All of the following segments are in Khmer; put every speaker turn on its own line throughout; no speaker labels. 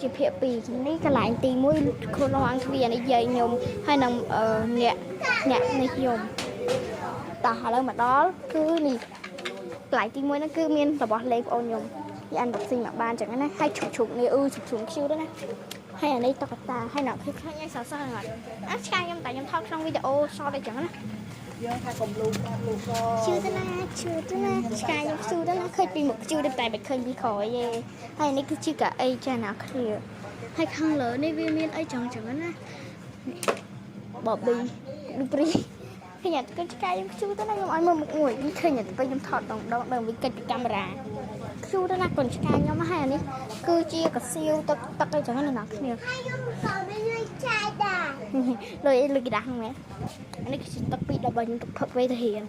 ជាភាគ2នេះកន្លែងទី1ខ្លួនរងទ្វារនេះយាយខ្ញុំហើយនឹងអ្នកអ្នកនេះខ្ញុំតោះឥឡូវមកដល់គឺនេះកន្លែងទី1ហ្នឹងគឺមានរបស់លេងប្អូនខ្ញុំយ unboxing មកបានចឹងណាហើយឈុកឈុកនេះអឺឈុកឈុក cute ណាហើយអានេះតុក្កតាហើយអ្នកឃើញឃើញឲ្យសរសើរអត់អាឆ្កាខ្ញុំតែខ្ញុំថតក្នុងវីដេអូ short អីចឹងណា
យើងថាកុំលូកលូក
ជឿទៅណាជឿទៅណាឆ្កាខ្ញុំជឿទៅណាឃើញពីមុខជឿទៅតែមិនឃើញពីក្រោយទេហើយនេះគឺជាកៅអីចាអ្នកគ្នាហើយខាងលើនេះវាមានអីចឹងចឹងណាបប៊ីឌូព្រីឃើញអត់គឺឆ្កាខ្ញុំជឿទៅណាខ្ញុំឲ្យមើលមុខមួយនេះឃើញតែពេលខ្ញុំថតដងដងដល់វាកិច្ចពីកាមេរ៉ាជឿទៅណាកូនឆ្កាខ្ញុំហើយអានេះគឺជាកាសៀវទឹកទឹកអីចឹងណាអ្នកគ្នា
ហើយខ្ញុំក៏មានលុយចាយដែរ
លុយលុយក្តាស់ហ្នឹងមែនអានេះគឺជាទឹកពី13ខ្ញុំទឹកផឹកវេទៅរៀន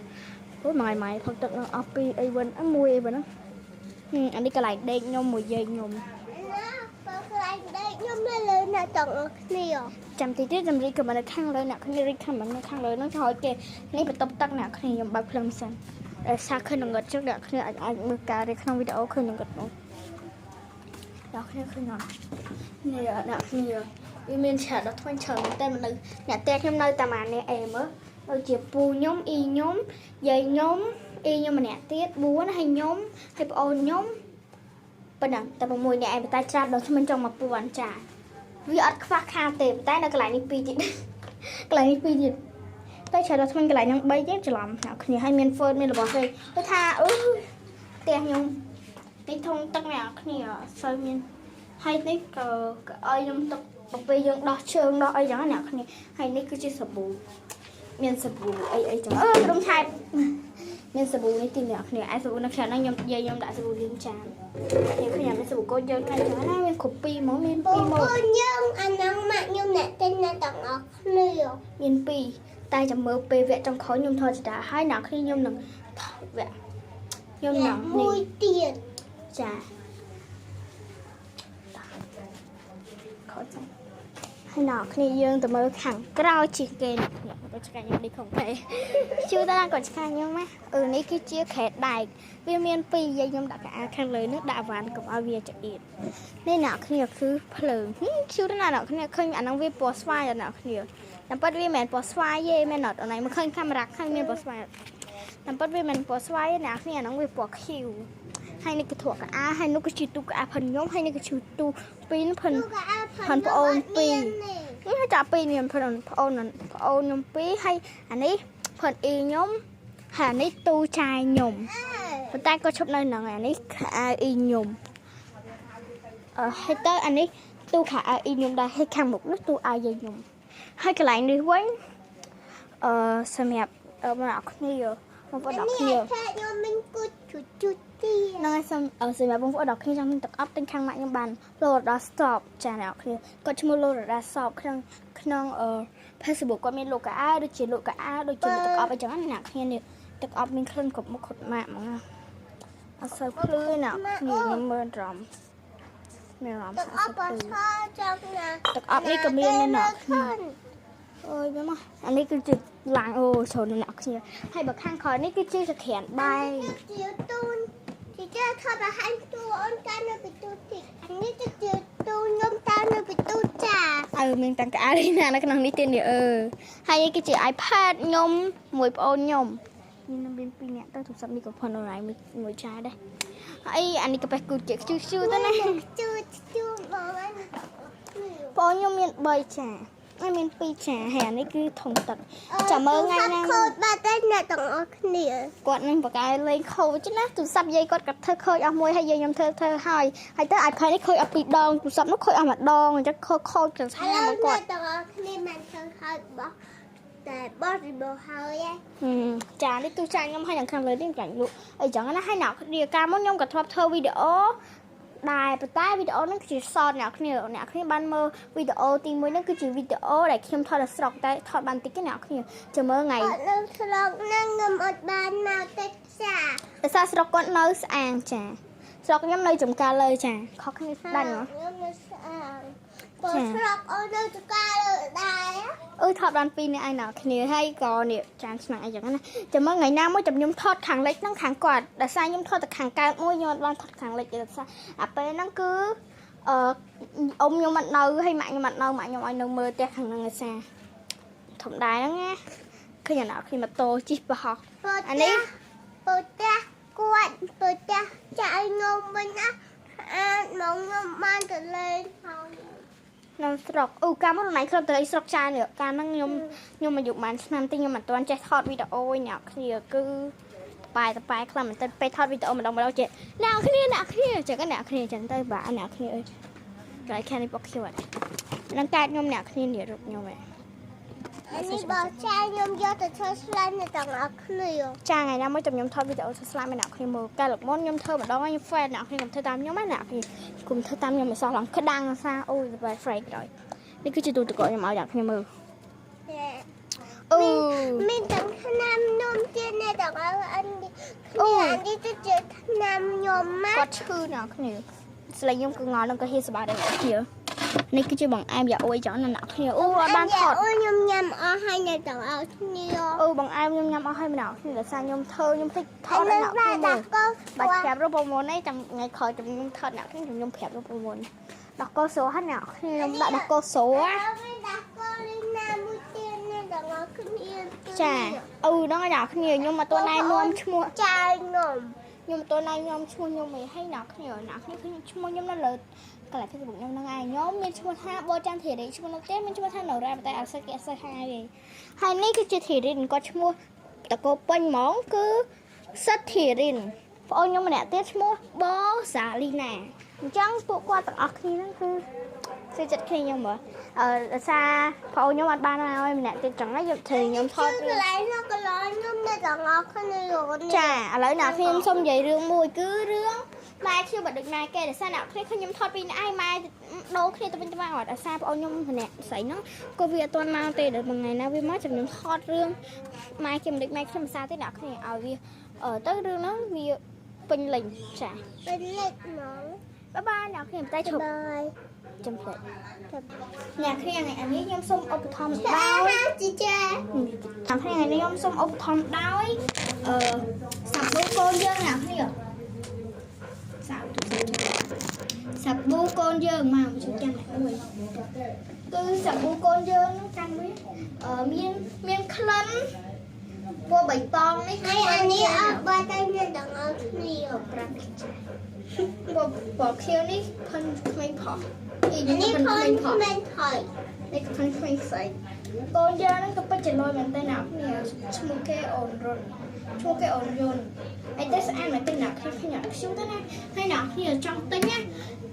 អូយម៉ាយម៉ាយផឹកទឹកនឹងអស់ពីអីវិញមួយអីវិញហ្នឹងអានេះកន្លែងដេកខ្ញុំមួយយាយខ្ញុំ
ណាបើកន្លែងដេកខ្ញុំនៅលើអ្នកទាំងអស់គ្នា
ចាំតិចទៀតចាំរីកមិននៅខាងលើអ្នកគ្នារីកខាងនៅខាងលើហ្នឹងក្រោយគេនេះបន្ទប់ទឹកអ្នកគ្នាខ្ញុំបើកភ្លើងសិនដោយសារឃើញងឹតចឹងអ្នកគ្នាអាចអាចមើលការរីក្នុងវីដេអូឃើញងឹតនោះអ្នកគ្នាឃើញអត់នេះអ្នកគ្នាវាមានច្រើនដល់ថ្មីច្រើនមែនតែនៅអ្នកផ្ទះខ្ញុំនៅតែម៉ានេះអេមើលដូចជាពូខ្ញុំអ៊ីខ្ញុំយាយខ្ញុំអ៊ីខ្ញុំម្នាក់ទៀត4ហើយខ្ញុំហើយប្អូនខ្ញុំប៉ុណ្ណឹងតែ6នាក់ឯងតែច្រើនដល់ថ្មីចង់1000ចាវាអត់ខ្វះខាតទេតែនៅកន្លែងនេះ2ទៀតកន្លែងនេះ2ទៀតតែច្រើនដល់ថ្មីកន្លែងហ្នឹង3ទៀតច្រឡំអ្នកគ្នាហើយមាន phone មានរបស់ផ្សេងគឺថាអឺផ្ទះខ្ញុំនេះធុងទឹកអ្នកគ្នាអត់សូវមានហើយនេះក៏ឲ្យខ្ញុំទឹកពេលយើងដោះជើងដោះអីចឹងណាអ្នកគ្នាហើយនេះគឺជាសាប៊ូមានសាប៊ូអីអីចឹងអឺក្រុមឆែបមានសាប៊ូនេះទីអ្នកគ្នាឯសាប៊ូនៅខាងហ្នឹងខ្ញុំយាយខ្ញុំដាក់សាប៊ូលាងចានខ្ញុំឃើញមានសាប៊ូកូនយើងខាងចឹងណាមានគ្រប់ពីរហ្មងមាន
ពូ
ពីរម៉ូ
កូនយើងអាហ្នឹងម៉ាក់ខ្ញុំអ្នកទិញអ្នកទាំងអស់គ្នា
មានពីរតែចាំមើលពេលវគ្គចុងក្រោយខ្ញុំថតចតាហើយអ្នកគ្នាខ្ញុំនឹងថតវគ្គខ្ញុំនឹង នេះ
មួយទៀត
ចាខកចាហើយអ្នកគ្នាយើងទៅមើលខាងក្រោយជាងគេអ្នកគ្នាក៏ឆ្កាញ់ខ្ញុំនេះខំទេជួយតាក៏ឆ្កាញ់ខ្ញុំណាអឺនេះគឺជាខែដែកវាមានពីរយាយខ្ញុំដាក់កៅអៅខាងលើនេះដាក់អវ៉ាន់កុំឲ្យវាចង្អៀតនេះអ្នកគ្នាគឺភ្លើងជួយតាអ្នកគ្នាឃើញអាហ្នឹងវាពណ៌ស្វាយដល់អ្នកគ្នាតាមពិតវាមិនមែនពណ៌ស្វាយទេមែនអត់អនឡាញមកឃើញកាមេរ៉ាឃើញមានពណ៌ស្វាយអត់តាមពិតវាមិនមែនពណ៌ស្វាយទេអ្នកគ្នាអាហ្នឹងវាពណ៌ខៀវហើយនេះគឺធក់កៅអៅហើយនោះគឺជាទូកៅអៅផិនខ្ញុំហើយនេះគឺជាទូពីរផិន
ទូកៅអៅ
ផនប្អូនពីរ
នេះ
នេះចាប់ពីរនេះផិនប្អូនប្អូនខ្ញុំពីរហើយអានេះផិនអ៊ីខ្ញុំហើយអានេះទូចាយខ្ញុំប៉ុន្តែក៏ឈប់នៅហ្នឹងអានេះខោអាវអ៊ីខ្ញុំអឺហើយទៅអានេះទូខោអាវអ៊ីខ្ញុំដែរហើយខាងមុខនោះទូអាវយាយខ្ញុំហើយកន្លែងនេះវិញអឺសម្រាប់បងប្អូនគ្នាបងប្អូន
នេះ
គ្នា
ថាខ្ញុំមានគូជជទៀត
ហ្នឹងហើយសូមសម្រាប់បងប្អូនដល់គ្នាចង់ទិញទឹកអប់ទិញខាងម៉ាក់ខ្ញុំបាន Lorada Stop ចាអ្នកគ្នាគាត់ឈ្មោះ Lorada Shop ក្នុងក្នុងអឺ Facebook គាត់មានលក់កៅអៅដូចជាលក់កៅអៅដូចជាលក់ទឹកអប់អីចឹងណាអ្នកគ្នានេះទឹកអប់មានក្លិនគ្រប់មុខគ្រប់ម៉ាកហ្មងណាអត់សូវភ្លឺទេអ្នកគ្នាខ្ញុំមើលត្រមមានអារម្មណ៍
ទឹកអប់អ
ថាអត់សូវភ្លឺ
ឆចង់ណា
ទឹកអប់នេះក៏មានដែរអ្នកគ្នាអូយមើលមកអានេះគឺជាឡាំងអូច្រើនណាស់អ្នកគ្នាហើយបើខាងក្រោយនេះគឺជាចក្រានបាយ
ជាទូនជាជាថតបង្ហាញទូអូនកាន់នៅពីទូតិចអានេះជាទូខ្ញុំតាមនៅពីទូចា
អើមានតាំងកៅអៅនេះណានៅក្នុងនេះទៀតនេះអឺហើយនេះគឺជា iPad ខ្ញុំមួយប្អូនខ្ញុំមានមានពីរនាក់ទៅទូរស័ព្ទនេះក៏ផនអនឡាញមួយមួយចាដែរហើយអានេះក៏បេះគូជាខ្ជូខ្ជូទៅណា
ជូជូបងអញ
ប្អូនខ្ញុំមាន3ចាហើយមាន2ចាហើយអានេះគឺធុងទឹកចាំមើលថ្ងៃណា
ខូចបាត់ហើយអ្នកទាំងអស់គ្នា
គាត់នឹងបកកែលេងខូចណាទូរស័ព្ទយាយគាត់ក៏ធ្វើខូចអស់មួយហើយយាយខ្ញុំធ្វើធ្វើហើយហើយទៅ iPad នេះខូចអស់ពីរដងទូរស័ព្ទនោះខូចអស់ម្ដងអញ្ចឹងខូចខូចទៅ
ឥ
ថា
ឡូវ
មកគាត់
អ្នកទាំងអស់គ្នាមិនធ្វើហើយបោះតែបោះរបស់ហើយឯង
ចានេះទូចាខ្ញុំឲ្យនឹងខាងលើនេះចាញ់លក់អីចឹងណាហើយអ្នកគ្នាកាលមុនខ្ញុំក៏ធ្លាប់ធ្វើវីដេអូដែរប៉ុន្តែវីដេអូហ្នឹងគឺជា short អ្នកគ្នាអ្នកគ្នាបានមើលវីដេអូទី1ហ្នឹងគឺជាវីដេអូដែលខ្ញុំថតនៅស្រុកតែថតបានតិចទេអ្នកគ្នាចាំមើលថ្ងៃ
អត់នៅស្រុកហ្នឹងខ្ញុំអត់បានមកទេចា
ដោយសារស្រុកគាត់នៅស្អាងចាស្រុកខ្ញុំនៅចំការលើចាខុសគ្នាដាច់ហ៎
ខ្ញុំនៅស្អាងបើស្រុកអូននៅចកាលើដែរ
អឺថតបានពីរនាក់ឯងអ្នកគ្នាហើយក៏នេះចានឆ្នាំងអីចឹងណាចាំមើលថ្ងៃណាមួយចាំខ្ញុំថតខាងលិចហ្នឹងខាងគាត់ដោយសារខ្ញុំថតតែខាងកើតមួយខ្ញុំអត់បានថតខាងលិចទេដោយសារអាពេលហ្នឹងគឺ អឺអ៊ំខ្ញុំអត់នៅហើយម៉ាក់ខ្ញុំអត់នៅម៉ាក់ខ្ញុំឲ្យនៅមើលផ្ទះខាងហ្នឹងឯសាធម្មតាហ្នឹងណាឃើញអាអ្នកគ្នាម៉ូតូជិះប្រហោះ អានេះ
ពទះគាត់ពទះចៅខ្ញុំវិញណាអាចមកខ្ញុំបានទៅលេងហើយ
ក្នុងស្រុកអូកាលមកណៃធ្លាប់ទៅស្រុកចាននេះកាលហ្នឹងខ្ញុំខ្ញុំអាយុប្រហែលឆ្នាំតិចខ្ញុំមិនទាន់ចេះថតវីដេអូឯអ្នកគ្នាគឺតបែតបែខ្លាំងមែនទែនពេលថតវីដេអូម្ដងម្ដងចេះអ្នកគ្នាអ្នកគ្នាចឹងអ្នកគ្នាចឹងទៅបាទអ្នកគ្នាអើយកន្លែងខាងនេះបុកខៀវអត់នឹងកាតខ្ញុំអ្នកគ្នានេះរូបខ្ញុំឯង
អានេះបើចៅខ្ញុំយកទៅធ្វើស្លាញ់នៅទាំងអស់គ្នា
ចាថ្ងៃណាមួយចាំខ្ញុំថតវីដេអូធ្វើស្លាប់ឲ្យអ្នកគ្នាមើលកាលលើកមុនខ្ញុំធ្វើម្ដងខ្ញុំ fan អ្នកគ្នាកុំធ្វើតាមខ្ញុំណាអ្នកគ្នាកុំធ្វើតាមខ្ញុំឲ្យសោះឡើងក្តាំងសាអូយបែ freak ដល់នេះគឺជាទូទឹកកកខ្ញុំឲ្យអ្នកគ្នាមើលអូ
មានទាំងថ្នាំនំទៀតនៅទាំងអស់អននេះគ្នាអានេះទៅជាថ្នាំខ្ញុំមក
គាត់ឈឺអ្នកគ្នាស្លេកខ្ញុំគឺងល់នឹងក៏ហ៊ានសប្បាយដែរអ្នកគ្នានេះគឺជាបងអែមយ៉ាអួយចឹងណាអ្នកគ្នាអូអត់បានថត
អូខ្ញុំញ៉ាំអស់ហើយនៅទាំងអស់គ្នា
អូបងអែមខ្ញុំញ៉ាំអស់ហើយម្ដងគ្នាដោយសារខ្ញុំធ្វើខ្ញុំភ្លេចថត
ហើយ
អ្នកគ្នា
បា
មើល
ដាក់កោ
បាច់ប្រាប់រូបមន្តឯងចាំថ្ងៃក្រោយចាំខ្ញុំថតអ្នកគ្នាខ្ញុំប្រាប់រូបមន្តដោះកោសោហ្នឹងអ្នកគ្នាខ្ញុំដាក់ដោះកោសោ
ហើយដាក់កោលីណាមួយទៀតនៅទាំងអស់គ្នា
ចាអូហ្នឹងអ្នកគ្នាខ្ញុំមកតួណែនាំឈ្មោះ
ចៅខ្ញុំ
ខ្ញុំមកតួណែនាំឈ្មោះខ្ញុំឯងហើយអ្នកគ្នាអ្នកគ្នាឃើញឈ្មោះខ្ញុំនៅលើកន្លែង Facebook ខ្ញុំហ្នឹងឯងខ្ញុំមានឈ្មោះថាបូច័ន្ទធីរីឈ្មោះនៅផ្ទះមានឈ្មោះថានរ៉ាតែអត់សូវគេអត់សូវហៅទេហើយនេះគឺជាធីរិនគាត់ឈ្មោះតកោពេញហ្មងគឺសិទ្ធធីរិនប្អូនខ្ញុំម្នាក់ទៀតឈ្មោះបូសាលីណាអញ្ចឹងពួកគាត់ទាំងអស់គ្នាហ្នឹងគឺជួយចិត្តគ្នាខ្ញុំមើលអឺដោយសារប្អូនខ្ញុំអត់បានមកឲ្យម្នាក់ទៀតចឹងហើយខ្ញុំធ្វើខ្ញុំថត
កន្លែងនោះកន្លែងខ្ញុំនៅទាំងអស់គ្នា
ចាឥឡូវអ្នកខ្ញុំសុំនិយាយរឿងមួយគឺរឿងម៉ែខ្ញុំបាត់ដូចម៉ែគេដោយសារអ្នកគ្នាខ្ញុំថតពីនេះឯងម៉ែដូរគ្នាទៅវិញទៅមកអត់ដោយសារប្អូនខ្ញុំម្នាក់ស្រីហ្នឹងក៏វាអត់ទាន់មកទេដល់មួយថ្ងៃណាវាមកចាំខ្ញុំថតរឿងម៉ែខ្ញុំដូចម៉ែខ្ញុំភាសាទេអ្នកគ្នាឲ្យវាទៅរឿងហ្នឹងវាពេញលេញចា
ពេញលេញហ្មង
បាយបាយអ្នកគ្នាតែឈប់
បាយ
ចាំផ្លេចអ្នកគ្នាថ្ងៃនេះខ្ញុំសូមឧបត្ថម្ភដោយ
ជីចា
អ្នកគ្នាថ្ងៃនេះខ្ញុំសូមឧបត្ថម្ភដោយអឺសាប៊ូកូនយើងអ្នកគ្នាសាបសាប៊ូកូនយើងមកជួយចាំអ្នកមួយគឺសាប៊ូកូនយើងហ្នឹងចាំវាអឺមានមានក្លិនពណ៌បៃតងនេះ
ហើយអានេះអត់បាត់តែមានទាំងអស់គ្នា
ប្រាំចាពណ៌ពណ៌ខៀវនេះផិនក្មេងផុស
នេះ
នេះ
ផ
ផិ
ន
នក្មេងផុស
មិនថយ
នេះក៏ផិនក្មេងស្អីកូនយើងហ្នឹងក៏ពិតជាលយមែនតើអ្នកគ្នាឈ្មោះគេអូនរុនឈ្មោះគេអូនយុនហើយតែស្អាតមែនតើអ្នកគ្នាឃើញអត់ខ្ជូតណាហើយអ្នកគ្នាចង់ទិញណា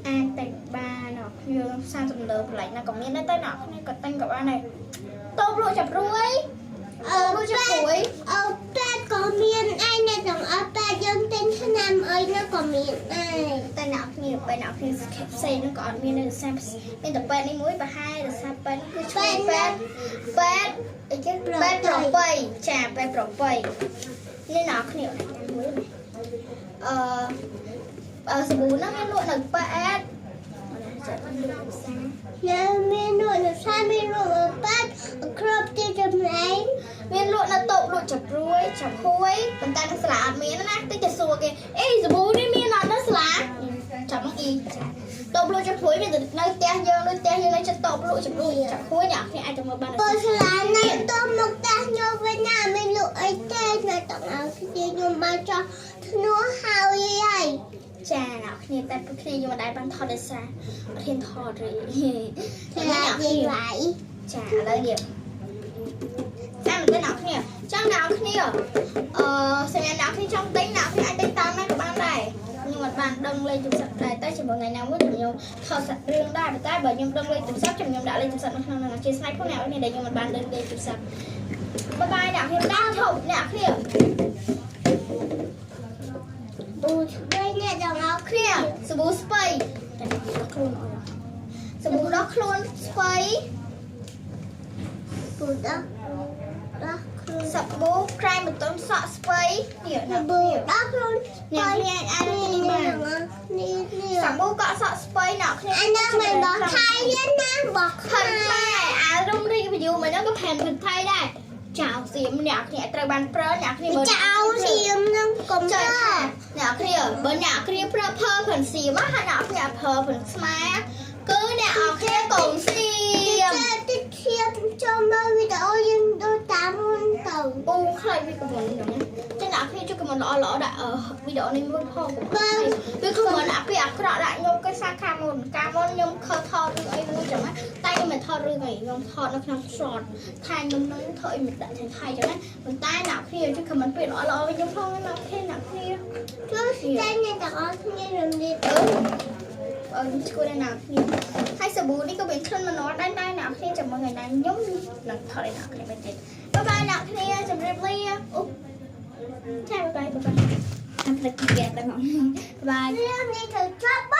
អាចទិញបានអ្នកគ្នាផ្សារទំនើបកន្លែងណាក៏មានដែរតែអ្នកគ្នាក៏ទិញក៏បានដែរតូបលក់ចាប់រួយ
អឺ
លក់ចាប់រួយ
អឺពេទ្យក៏មានឯនៅទាំងអស់ពេទ្យយើងទិញថ្នាំអីនោះក៏មានដែរ
តែអ្នកគ្នាពេលអ្នកគ្នាផ្សេងហ្នឹងក៏អត់មាននៅសារមានតែពេទ្យនេះមួយប្រហែលដោយសារពេទ្យគឺឈ្មោះពេទ្យពេទ្យអីគេពេទ្យប្រពៃចាពេទ្យប្រពៃនេះអ្នកគ្នាមួយអឺអឺសាប៊ូហ្នឹងមានលក់នៅពេទ្យ
នៅមាននោះនៅផ្សារមាននោះពេទ្យគ្រប់ទីកន្លែង
មានលក់នៅតូបលក់ចាប់រួយចាប់ហួយប៉ុន្តែនៅសាលាអត់មានណាតិចទៅសួរគេអេសាប៊ូនេះមានអត់នៅសាលាចាប់មកអ៊ីចាតូបលក់ចាប់ហួយមានតែនៅផ្ទះយើងដូចផ្ទះយើងនៅចិត្តតូបលក់ចាប់រួយចាប់ហួយអ្នកគ្នាអាចទៅមើលបាន
បើសាលានៅទៅមកតាខ្ញុំវិញណាមានលក់អីទេនៅទាំងអស់គ្នាខ្ញុំបានចោះធ្នួហើយហើយ
ចាអ្នកគ្នាតែពួកគ្នាយើងមិនដែលបានថតដោយសារអត់ហ៊ានថតទេ
ចានិយាយໄວ
ចាឥឡូវនេះចាំមិនទៅអ្នកគ្នាចង់អ្នកគ្នាអឺសម្រាប់អ្នកគ្នាចង់ទិញអ្នកគ្នាអាចទិញតាមណាក៏បានដែរខ្ញុំអត់បានដឹងលេខទូរស័ព្ទដែរតែជាមួយថ្ងៃណាមួយខ្ញុំថតសាច់រឿងដែរតែបើខ្ញុំដឹងលេខទូរស័ព្ទខ្ញុំដាក់លេខទូរស័ព្ទនៅក្នុងហ្នឹងអធិស្ឋានផងអ្នកគ្នាដែលខ្ញុំមិនបានដឹងលេខទូរស័ព្ទបាយបាយអ្នកគ្នាដល់ឈប់អ្នកគ្នា
អូស្បីអ្នកទាំងអស់
គ្នាសាប៊ូស្ពៃតែដោះខ្លួនអត់សាប៊ូដោះខ្លួនស្ពៃ
ពូដោះដោះខ្លួន
សាប៊ូក្រែមបន្ទន់សក់ស្ពៃនេះ
ពូដោះខ្លួន
អ្នកគ្នាអាចទិញបាន
នេះនេះ
សាប៊ូកក់សក់ស្ពៃអ្នកគ្នា
អានោះមិនបោះថៃទេណាបោះ
ផិន
ខ្មែរ
ខ្មែរអារុំរីវិយូមកហ្នឹងក៏ផែនផិនថៃដែរ ចៅសៀមអ្នកគ្នាត្រូវបានប្រើអ្នកគ្នាមើល
ចៅសៀមនឹងកុំ
ចុច
ប្រើ
អ្នកគ្នាបើអ្នកគ្នាប្រើផើផិនសៀមហើយអ្នកគ្នាប្រើផិនស្មាគឺអ្នកអគ្នាកុំសៀម
ចេះតិចធៀបចូលមើលវីដេអូយើងដូចតាមមុនទៅ
អូខ្លាចវាកំមិនហ្នឹងចឹងអ្នកគ្នាជួយ comment ល្អល្អដាក់វីដេអូនេះមួយផងវា comment អាពីអាក្រក់ដាក់ខ្ញុំគេសាខាមុនកាលមុនខ្ញុំខើថតរឿងអីមួយចឹងណាតែខ្ញុំមិនថតរឿងអីខ្ញុំថតនៅក្នុង short ថាខ្ញុំនឹងធ្វើអីមិនដាក់ទាំងថៃចឹងណាប៉ុន្តែអ្នកគ្នាជួយ comment ពីល្អល្អវិញខ្ញុំផងណាអ្នកគ្នាអ្នកគ្នា
ជួយតែអ្នកទាំងអស់គ្នារំលាយ
អឺអឺឈួរដល់អ្នកគ្នាហើយសាប៊ូនេះក៏មានក្លិនមនោដែរតែអ្នកគ្នាចាំមើលថ្ងៃណាខ្ញុំនឹងថតឲ្យអ្នកគ្នាមើលទៀត bye bye អ្នកគ្នាជម្រាបលាអូចា bye bye bye តាមផ្លិចគេតែហ្មង bye
រឿងនេះត្រូវចប់។